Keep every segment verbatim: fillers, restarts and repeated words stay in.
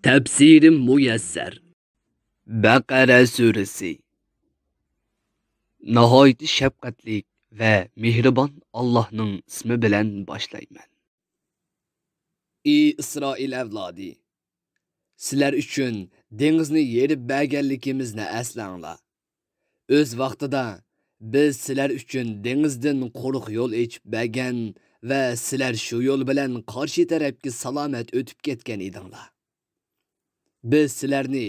تەپسىرى مۇيەسسەر. بەقەرە سۈرىسى. ناھايىتى شەپقەتلىك ۋە مېھرىبان ئاللاھنىڭ ئىسمى بىلەن باشلايمەن. ئى ئىسرائىل ئەۋلادى! سىلەر ئۈچۈن دېڭىزنى يېرىپ بەرگەنلىكىمىزنى ئەسلەڭلار. ئۆز ۋاقتىدا بىز سىلەر ئۈچۈن دېڭىزدىن قۇرۇق يول ئېچىپ بەرگەن ۋە سىلەر شۇ يول بىلەن قارشى تەرەپكە سالامەت ئۆتۈپ كەتكەن ئىدىڭلار. بىز سىلەرنى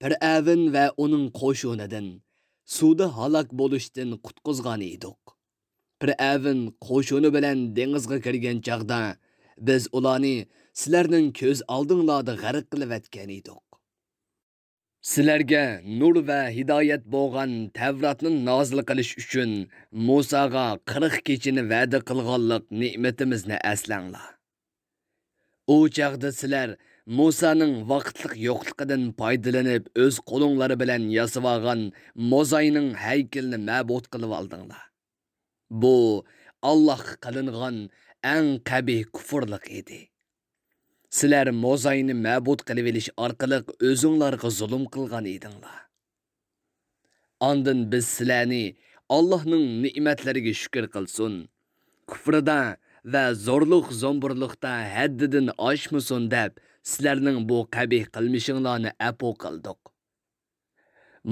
پىرئەۋن ۋە ئۇنىڭ قوشۇنىدىن، سۇدا ھالاك بولۇشتىن قۇتقۇزغان ئىدۇق. پىرئەۋن قوشۇنى بىلەن دېڭىزغا كىرگەن چاغدا، بىز ئۇلارنى سىلەرنىڭ كۆز ئالدىڭلاردا غەرق قىلىۋەتكەن ئىدۇق. سىلەرگە نۇر ۋە ھىدايەت بولغان تەۋراتنى نازىل قىلىش ئۈچۈن مۇساغا قىرىق كېچىنى ۋەدە قىلغانلىق نېمىتىمىزنى ئەسلەڭلار. ئۇ چاغدا سىلەر مۇسانىڭ ۋاقىتلىق يوقلۇقىدىن پايدىلىنىپ، ئۆز قولۇڭلار بىلەن ياسىۋالغان موزاينىڭ ھەيكىلىنى مەبۇد قىلىۋالدىڭلار. بۇ ئاللاھقا قىلىنغان ئەڭ قەبىھ كۇفۇرلۇق ئىدى. سىلەر موزاينى مەبۇد قىلىۋېلىش ئارقىلىق ئۆزۈڭلارغا زۇلۇم قىلغان ئىدىڭلار. ئاندىن بىز سىلەرنى ئاللاھنىڭ نېمەتلىرىگە شۈكۈر قىلسۇن، كۇفرىدا ۋە زورلۇق-زومبۇرلۇقتا ھەددىدىن ئاشمىسۇن دەپ، سىلەرنىڭ بۇ قەبىھ قىلمىشىڭلارنى ئەپۇ قىلدۇق.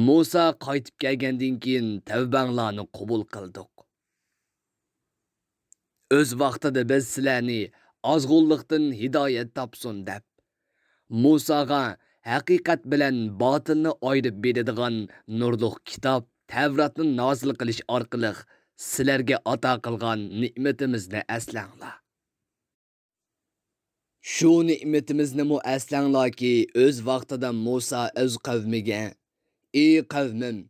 مۇسا قايتىپ كەلگەندىن كېيىن تەۋبەڭلارنى قوبۇل قىلدۇق. ئۆز ۋاقتىدا بىز سىلەرنى ئازغۇنلۇقتىن ھىدايەت تاپسۇن دەپ، مۇساغا ھەقىقەت بىلەن باتىلنى ئايرىپ بېرىدىغان نۇرلۇق كىتاب تەۋراتنى نازىل قىلىش ئارقىلىق سىلەرگە ئاتا قىلغان نېمىتىمىزنى ئەسلەڭلار. شۇ نېمىتىمىزنىمۇ ئەسلەڭلاركى، ئۆز ۋاقتىدا مۇسا ئۆز قەۋمىگە، ئى قەۋمىم،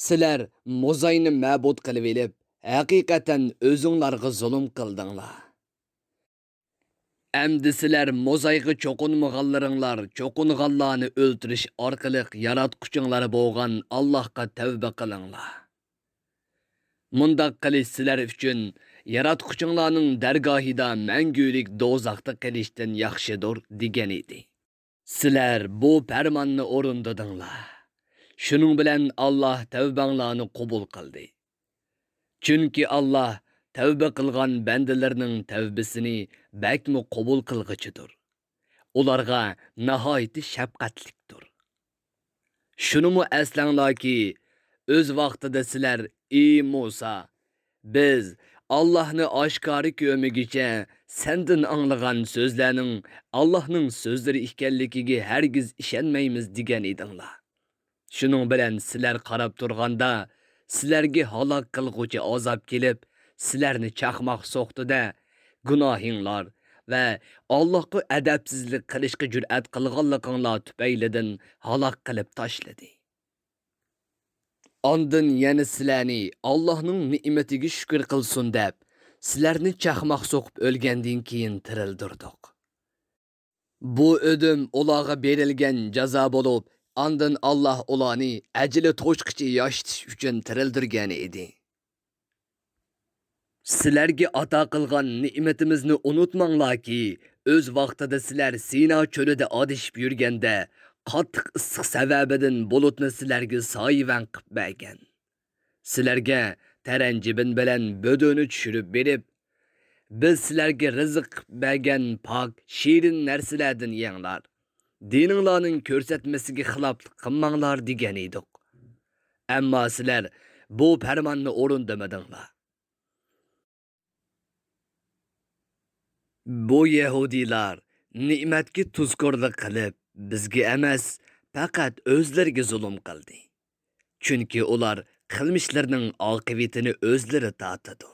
سىلەر موزاينى مەبۇد قىلىۋېلىپ، ھەقىقەتەن ئۆزۈڭلارغا زۇلۇم قىلدىڭلار. ئەمدى سىلەر موزايغا چوقۇنمىغانلىرىڭلار، چوقۇنغانلارنى ئۆلتۈرۈش ئارقىلىق ياراتقۇچىڭلار بولغان ئاللاھقا تەۋبە قىلىڭلار. مۇنداق قىلىش سىلەر ئۈچۈن ياراتقۇچىڭلارنىڭ دەرگاھىدا مەڭگۈلۈك دوزاختا قېلىشتىن ياخشىدۇر، دېگەن ئىدى. سىلەر بۇ پەرماننى ئورۇندىدىڭلار. شۇنىڭ بىلەن ئاللاھ تەۋبەڭلارنى قوبۇل قىلدى. چۈنكى ئاللاھ تەۋبە قىلغان بەندىلىرىنىڭ تەۋبىسىنى بەكمۇ قوبۇل قىلغۇچىدۇر. ئۇلارغا ناھايىتى شەپقەتلىكتۇر. شۇنىمۇ ئەسلەڭلاركى، ئۆز ۋاقتىدا سىلەر، ئى مۇسا، بىز ئاللاھنى ئاشكارا كۆرمىگۈچە سەندىن ئاڭلىغان سۆزلەرنىڭ ئاللاھنىڭ سۆزلىرى ئىكەنلىكىگە ھەرگىز ئىشەنمەيمىز، دېگەن ئىدىڭلار. شۇنىڭ بىلەن سىلەر قاراپ تۇرغاندا، سىلەرگە ھالاك قىلغۇچى ئازاب كېلىپ، سىلەرنى چاقماق سوقتى-دە، گۇناھىڭلار ۋە ئاللاھقا ئەدەپسىزلىك قىلىشقا جۈرئەت قىلغانلىقىڭلار تۈپەيلىدىن ھالاك قىلىپ تاشلىدى. ئاندىن يەنە سىلەرنى ئاللاھنىڭ نېمىتىگە شۈكۈر قىلسۇن دەپ، سىلەرنى چاقماق سوقۇپ ئۆلگەندىن كېيىن تىرىلدۈردۇق. بۇ ئۆدۈم ئۇلارغا بېرىلگەن جازا بولۇپ، ئاندىن ئاللاھ ئۇلارنى ئەجىلى توشقىچە ياشىتىش ئۈچۈن تىرىلدۈرگەن ئىدى. سىلەرگە ئاتا قىلغان نېمىتىمىزنى ئۇنتۇماڭلاركى، ئۆز ۋاقتىدا سىلەر سىنا چۆلىدە ئادىشىپ يۈرگەندە، قاتتىق ئىسسىق سەۋەبىدىن بۇلۇتنى سىلەرگە سايىۋەن قىپ بەرگەن. سىلەرگە تەرەنجىبىن بىلەن بۆدۈنى چۈشۈرۈپ بېرىپ، بىز سىلەرگە رىزىق قىپ بەرگەن پاك، شېرىن نەرسىلەردىن يەڭلار. دىنىڭلارنىڭ كۆرسەتمىسىگە خىلاپلىق قىلماڭلار، دېگەن ئىدۇق. ئەمما سىلەر بۇ پەرماننى ئورۇندىمىدىڭلار. بۇ يەھۇدىيلار نېمەتكە تۇزكورلۇق قىلىپ، بىزگە ئەمەس، پەقەت ئۆزلىرىگە زۇلۇم قىلدى. چۈنكى ئۇلار قىلمىشلىرىنىڭ ئاقىۋىتىنى ئۆزلىرى تارتىدۇ.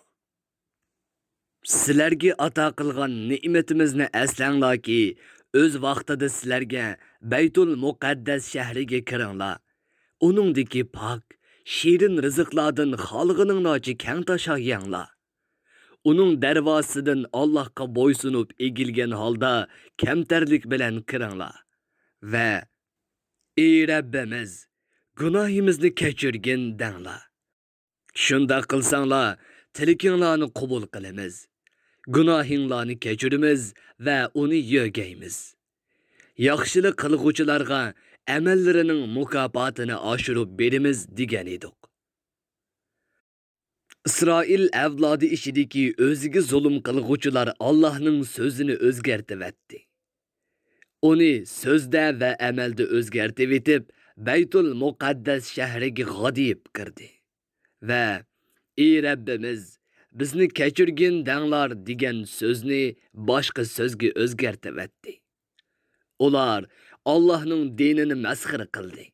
سىلەرگە ئاتا قىلغان نېمىتىمىزنى ئەسلەڭلاركى، ئۆز ۋاقتىدا سىلەرگە بەيتۇل مۇقەددەس شەھىرىگە كىرىڭلار. ئۇنىڭدىكى پاك، شېرىن رىزىقلاردىن خالىغىنىڭلارچە كەڭ تاشا يەڭلار. ئۇنىڭ دەرۋازىسىدىن ئاللاھقا بويسۇنۇپ ئېگىلگەن ھالدا كەمتەرلىك بىلەن كىرىڭلار ۋە «ئى رەببىمىز، گۇناھىمىزنى كەچۈرگىن» دەڭلار. شۇنداق قىلساڭلار، تىلىكىڭلارنى قوبۇل قىلىمىز، گۇناھىڭلارنى كەچۈرىمىز ۋە ئۇنى يۆگەيمىز. ياخشىلىق قىلغۇچىلارغا ئەمەللىرىنىڭ مۇكاپاتىنى ئاشۇرۇپ بېرىمىز دېگەن ئىدۇق. ئىسرائىل ئەۋلادى ئىچىدىكى ئۆزىگە زۇلۇم قىلغۇچىلار ئاللاھنىڭ سۆزىنى ئۆزگەرتىۋەتتى. ئۇنى سۆزدە ۋە ئەمەلدە ئۆزگەرتىۋېتىپ، بەيتۇل مۇقەددەس شەھىرىگە غادىيىپ كىردى ۋە «ئى رەببىمىز، بىزنى كەچۈرگىن» دەڭلار دېگەن سۆزنى باشقا سۆزگە ئۆزگەرتىۋەتتى. ئۇلار ئاللاھنىڭ دىنىنى مەسخىرە قىلدى.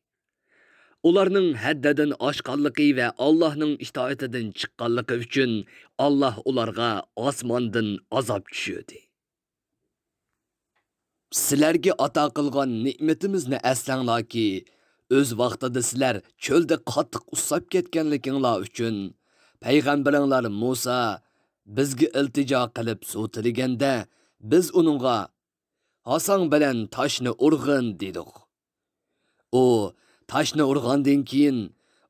ئۇلارنىڭ ھەددىدىن ئاشقانلىقى ۋە ئاللاھنىڭ ئىتائىتىدىن چىققانلىقى ئۈچۈن ئاللاھ ئۇلارغا ئاسماندىن ئازاب چۈشۈردى. سىلەرگە ئاتا قىلغان نېمىتىمىزنى ئەسلەڭلاركى، ئۆز ۋاقتىدا سىلەر چۆلدە قاتتىق ئۇسساپ كەتكەنلىكىڭلار ئۈچۈن، پەيغەمبىرىڭلار مۇسا بىزگە ئىلتىجا قىلىپ سۇ تىلىگەندە، بىز ئۇنىڭغا «ھاساڭ بىلەن تاشنى ئۇرغىن» دېدۇق. ئۇ تاشنى ئۇرغاندىن كېيىن،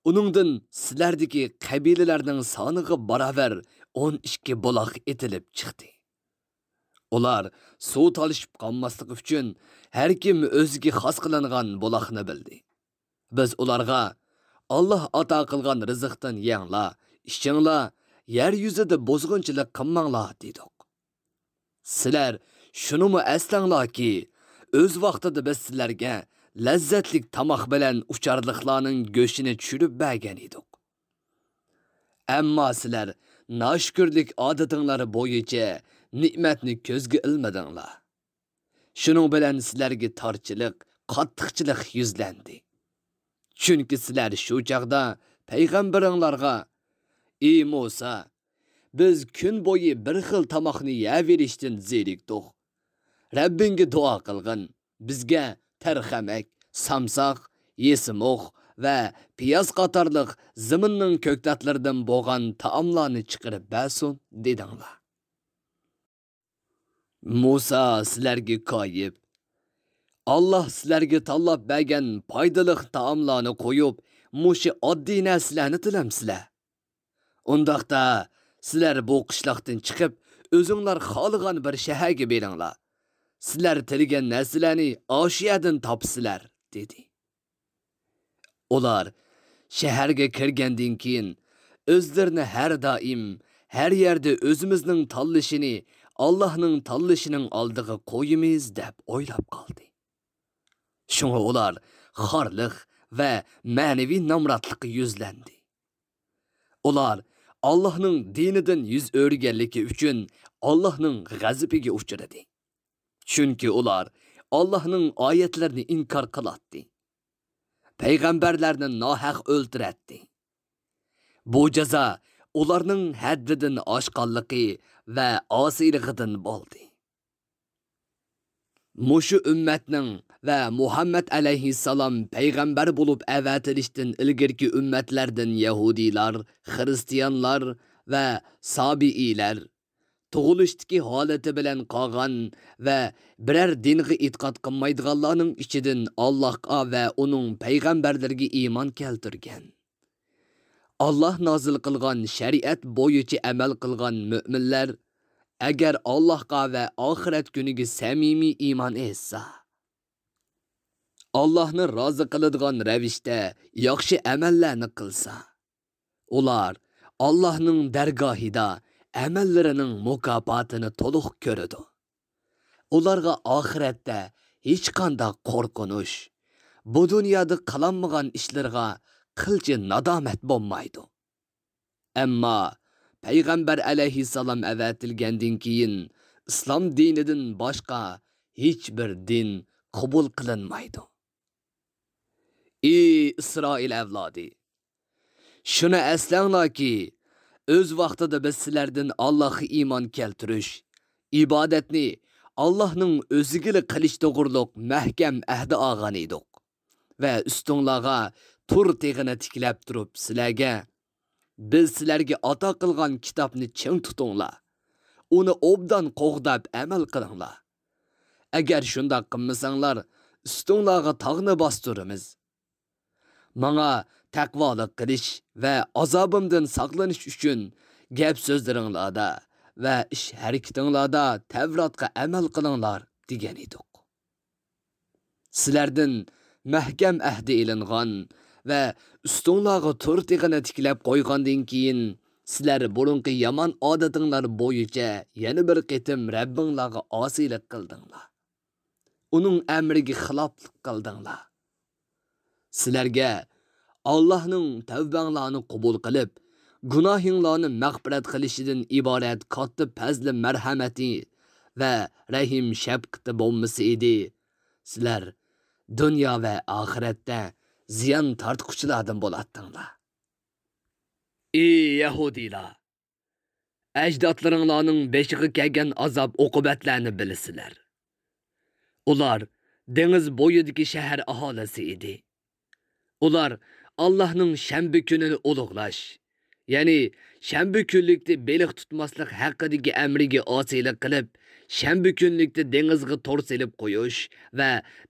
ئۇنىڭدىن سىلەردىكى قەبىلىلەرنىڭ سانىغا باراۋەر ئون ئىككى بۇلاق ئېتىلىپ چىقتى. ئۇلار سۇ تالىشىپ قالماسلىقى ئۈچۈن، ھەركىم ئۆزىگە خاس قىلىنغان بۇلاقنى بىلدى. بىز ئۇلارغا، «ئاللاھ ئاتا قىلغان رىزىقتىن يەڭلار، ئىچىڭلار، يەر يۈزىدە بۇزغۇنچىلىق قىلماڭلار» دېدۇق. سىلەر شۇنىمۇ ئەسلەڭلاركى، ئۆز ۋاقتىدا بىز سىلەرگە لەززەتلىك تاماق بىلەن ئۇچارلىقلارنىڭ گۆشىنى چۈشۈرۈپ بەرگەن ئىدۇق. ئەمما سىلەر ناشۈكۈرلۈك ئادىتىڭلار بويىچە نېمەتنى كۆزگە ئىلمىدىڭلار. شۇنىڭ بىلەن سىلەرگە تارچىلىق، قاتتىقچىلىق يۈزلەندى. چۈنكى سىلەر شۇ چاغدا پەيغەمبىرىڭلارغا، «ئى مۇسا، بىز كۈن بويى بىر خىل تاماقنى يەۋېرىشتىن زېرىكتۇق. رەببىڭگە دۇئا قىلغىن، بىزگە تەرخەمەك، سامساق، يېسىمۇخ ۋە پىياز قاتارلىق زېمىننىڭ كۆكتاتلىرىدىن بولغان تائاملارنى چىقىرىپ بەرسۇن» دېدىڭلار. مۇسا سىلەرگە كايىپ، «ئاللاھ سىلەرگە تاللاپ بەرگەن پايدىلىق تائاملارنى قويۇپ، مۇشۇ ئاددىي نەرسىلەرنى تىلەمسىلەر؟ ئۇنداقتا سىلەر بۇ قىشلاقتىن چىقىپ، ئۆزۈڭلار خالىغان بىر شەھەرگە بېرىڭلار. سىلەر تىلىگەن نەرسىلەرنى ئاشۇ يەردىن تاپىسىلەر» دېدى. ئۇلار شەھەرگە كىرگەندىن كېيىن، ئۆزلىرىنى ھەر دائىم، ھەر يەردە ئۆزىمىزنىڭ تاللىشىنى ئاللاھنىڭ تاللىشىنىڭ ئالدىغا قويىمىز دەپ ئويلاپ قالدى. شۇڭا ئۇلار خارلىق ۋە مەنىۋى نامراتلىققا يۈزلەندى. ئۇلار ئاللاھنىڭ دىنىدىن يۈز ئۆرۈگەنلىكى ئۈچۈن ئاللاھنىڭ غەزىپىگە ئۇچرىدى. چۈنكى ئۇلار ئاللاھنىڭ ئايەتلىرىنى ئىنكار قىلاتتى. پەيغەمبەرلەرنى ناھەق ئۆلتۈرەتتى. بۇ جازا ئۇلارنىڭ ھەددىدىن ئاشقانلىقى ۋە ئاسىيلىقىدىن بولدى. مۇشۇ ئۈممەتنىڭ ۋە مۇھەممەد ئەلەيھىسسالام پەيغەمبەر بولۇپ ئەۋەتىلىشتىن ئىلگىرىكى ئۈممەتلەردىن يەھۇدىيلار، خىرىستىيانلار ۋە سابىئىيلار، تۇغۇلۇشتىكى ھالىتى بىلەن قالغان ۋە بىرەر دىنغا ئېتىقاد قىلمايدىغانلارنىڭ ئىچىدىن ئاللاھقا ۋە ئۇنىڭ پەيغەمبەرلىرىگە ئىمان كەلتۈرگەن، ئاللاھ نازىل قىلغان شەرىئەت بويىچە ئەمەل قىلغان مۆمىنلەر، ئەگەر ئاللاھقا ۋە ئاخىرەت كۈنىگە سەمىمىي ئىمان ئېيتسا، ئاللاھنى رازى قىلىدىغان رەۋىشتە ياخشى ئەمەللەرنى قىلسا، ئۇلار ئاللاھنىڭ دەرگاھىدا ئەمەللىرىنىڭ مۇكاپاتىنى تولۇق كۆرىدۇ. ئۇلارغا ئاخىرەتتە ھېچقانداق قورقۇنچ، بۇ دۇنيادا قىلالمىغان ئىشلىرىغا قىلچە نادامەت بولمايدۇ. ئەمما پەيغەمبەر ئەلەيھىسسالام ئەۋەتىلگەندىن كېيىن، ئىسلام دىنىدىن باشقا ھېچبىر دىن قوبۇل قىلىنمايدۇ. ئى ئىسرائىل ئەۋلادى! شۇنى ئەسلەڭلاركى، ئۆز ۋاقتىدا بىز سىلەردىن ئاللاھقا ئىمان كەلتۈرۈش، ئىبادەتنى ئاللاھنىڭ ئۆزىگىلا قىلىش توغرۇلۇق مەھكەم ئەھدى ئالغان ئىدۇق ۋە ئۈستۈڭلارغا تۇر تېغىنى تىكلەپ تۇرۇپ سىلەرگە، بىز سىلەرگە ئاتا قىلغان كىتابنى چىڭ تۇتۇڭلار، ئۇنى ئوبدان قوغداپ ئەمەل قىلىڭلار. ئەگەر شۇنداق قىلمىساڭلار، ئۈستۈڭلارغا تاغنى باستۇرىمىز. ماڭا تەقۋالىق قىلىش ۋە ئازابىمدىن ساقلىنىش ئۈچۈن گەپ سۆزلىرىڭلاردا ۋە ئىش ھەرىكىتىڭلاردا تەۋراتقا ئەمەل قىلىڭلار، دېگەن ئىدۇق. سىلەردىن مەھكەم ئەھدى ئېلىنغان ۋە ئۈستۈڭلارغا تور تېغىنى تىكلەپ قويغاندىن كېيىن، سىلەر بۇرۇنقى يامان ئادىتىڭلار بويىچە يەنە بىر قېتىم رەببىڭلارغا ئاسىيلىق قىلدىڭلار. ئۇنىڭ ئەمرىگە خىلاپلىق قىلدىڭلار. سىلەرگە ئاللاھنىڭ تەۋبەڭلارنى قوبۇل قىلىپ، گۇناھىڭلارنى مەغپىرەت قىلىشىدىن ئىبارەت كاتتا پەزلى مەرھەمىتى ۋە رەھىم شەپقىتى بولمىسا ئىدى، سىلەر دۇنيا ۋە ئاخىرەتتە زىيان تارتقۇچىلاردىن بولاتتىڭلار. ئى يەھۇدىيلار! ئەجدادلىرىڭلارنىڭ بېشىغا كەلگەن ئازاب-ئوقۇبەتلەرنى بىلىسىلەر. ئۇلار دېڭىز بويىدىكى شەھەر ئاھالىسى ئىدى. ئۇلار ئاللاھنىڭ شەنبە كۈنىنى ئۇلۇغلاش، يەنى شەنبە كۈنلۈكتە بېلىق تۇتماسلىق ھەققىدىكى ئەمرىگە ئاسىيلىق قىلىپ، شەنبە كۈنلۈكتە دېڭىزغا تور سېلىپ قويۇش ۋە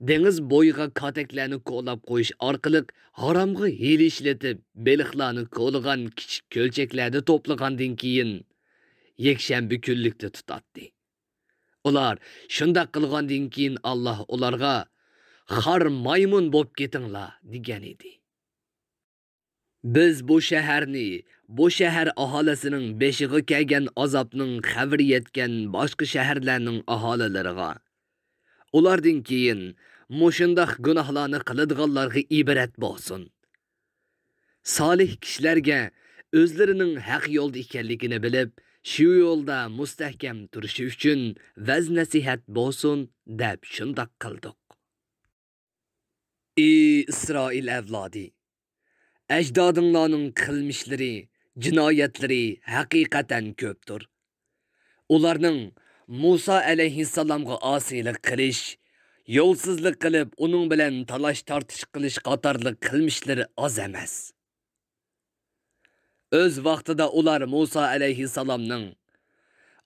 دېڭىز بويىغا كاتەكلەرنى كولاپ قويۇش ئارقىلىق ھارامغا ھىيلە ئىشلىتىپ، بېلىقلارنى كولىغان كىچىك كۆلچەكلەردە توپلىغاندىن كېيىن، يەكشەنبە كۈنلۈكتە تۇتاتتى. ئۇلار شۇنداق قىلغاندىن كېيىن، ئاللاھ ئۇلارغا، «خار مايمۇن بوپ كېتىڭلار» دېگەن ئىدى. بىز بۇ شەھەرنى، بۇ شەھەر ئاھالىسىنىڭ بېشىغا كەلگەن ئازابنىڭ خەۋىرى يەتكەن باشقا شەھەرلەرنىڭ ئاھالىلىرىغا، ئۇلاردىن كېيىن مۇشۇنداق گۇناھلارنى قىلىدىغانلارغا ئىبرەت بولسۇن. سالىھ كىشىلەرگە ئۆزلىرىنىڭ ھەق يولدا ئىكەنلىكىنى بىلىپ، شۇ يولدا مۇستەھكەم تۇرۇشى ئۈچۈن ۋەز-نەسىھەت بولسۇن، دەپ شۇنداق قىلدۇق. ئى ئىسرائىل ئەۋلادى! ئەجدادىڭلارنىڭ قىلمىشلىرى، جىنايەتلىرى ھەقىقەتەن كۆپتۇر. ئۇلارنىڭ مۇسا ئەلەيھىسسالامغا ئاسىيلىق قىلىش، يولسىزلىق قىلىپ، ئۇنىڭ بىلەن تالاش-تارتىش قىلىش قاتارلىق قىلمىشلىرى ئاز ئەمەس. ئۆز ۋاقتىدا ئۇلار مۇسا ئەلەيھىسسالامنىڭ،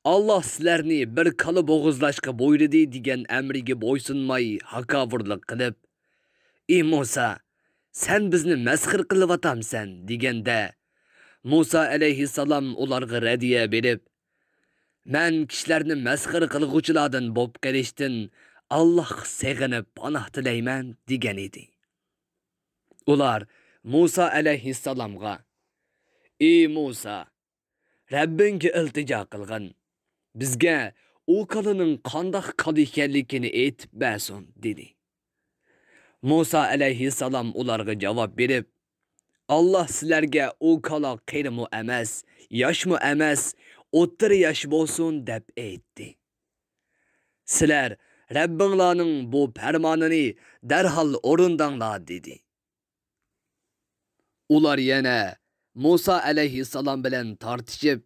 «ئاللاھ سىلەرنى بىر كالا بوغۇزلاشقا بۇيرۇدى» دېگەن ئەمرىگە بويسۇنماي، ھاكاۋۇرلۇق قىلىپ، «ئى مۇسا، سەن بىزنى مەسخىرە قىلىۋاتامسەن؟» دېگەندە، مۇسا ئەلەيھىسسالام ئۇلارغا رەددىيە بېرىپ، «مەن كىشىلەرنى مەسخىرە قىلغۇچىلاردىن بوپ قېلىشتىن ئاللاھقا سېغىنىپ پاناھ تىلەيمەن» دېگەن ئىدى. ئۇلار مۇسا ئەلەيھىسسالامغا، «ئى مۇسا، رەببىڭگە ئىلتىجا قىلغىن، بىزگە ئۇ كالىنىڭ قانداق كالا ئىكەنلىكىنى ئېيتىپ بەرسۇن» دېدى. مۇسا ئەلەيھىسسالام ئۇلارغا جاۋاب بېرىپ، «ئاللاھ سىلەرگە ئۇ كالا قېرىمۇ ئەمەس، ياشمۇ ئەمەس، ئوتتۇرا ياش بولسۇن» دەپ ئېيتتى. «سىلەر رەببىڭلارنىڭ بۇ پەرمانىنى دەرھال ئورۇنداڭلار» دېدى. ئۇلار يەنە مۇسا ئەلەيھىسسالام بىلەن تارتىشىپ،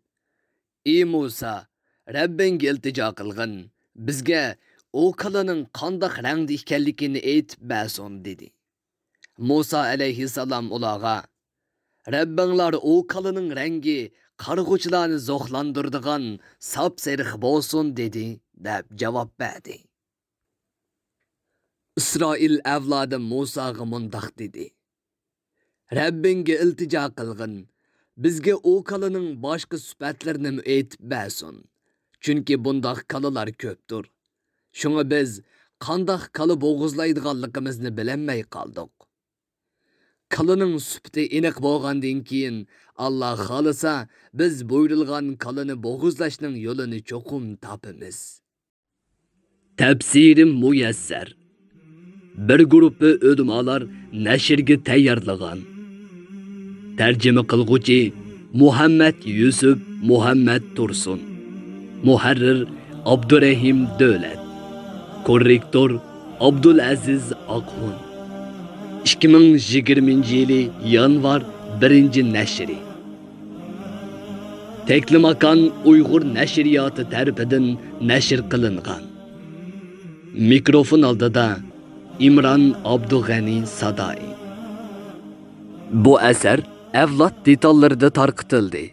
«ئى مۇسا، رەببىڭگە ئىلتىجا قىلغىن، بىزگە ئۇ كالىنىڭ قانداق رەڭدە ئىكەنلىكىنى ئېيتىپ بەرسۇن» دېدى. مۇسا ئەلەيھىسسالام ئۇلارغا، «رەببىڭلار ئۇ كالىنىڭ رەڭگى قارىغۇچىلارنى زوقلاندۇرىدىغان ساپسېرىق بولسۇن» دېدى، دەپ جاۋاب بەردى. ئىسرائىل ئەۋلادى مۇساغا مۇنداق دېدى، «رەببىڭگە ئىلتىجا قىلغىن، بىزگە ئۇ كالىنىڭ باشقا سۈپەتلىرىنىمۇ ئېيتىپ بەرسۇن. چۈنكى بۇنداق كالىلار كۆپتۇر. شۇڭا بىز قانداق كالا بوغۇزلايدىغانلىقىمىزنى بىلەلمەي قالدۇق. كالىنىڭ سۈپىتى ئېنىق بولغاندىن كېيىن، ئاللا خالىسا، بىز بۇيرۇلغان كالىنى بوغۇزلاشنىڭ يولىنى چوقۇم تاپىمىز.» تەپسىرى مۇيەسسەر. بىر گۇرۇپپا ئۆلىمالار نەشرگە تەييارلىغان. تەرجىمە قىلغۇچى مۇھەممەد يۈسۈپ مۇھەممەد تۇرسۇن. مۇھەررىر ئابدۇرەھىم دۆلەت. كوررېكتور ئابدۇلئەزىز ئاقخۇن. ئىككى مىڭ يىگىرمىنچى يىلى يانۋار بىرىنچى نەشرى. تەكلىماكان ئۇيغۇر نەشرىياتى تەرىپىدىن نەشر قىلىنغان. مىكروفون ئالدىدا ئىمران ئابدۇغەنى سادائى. بۇ ئەسەر ئەۋلاد دېتاللىرىدا تارقىتىلدى.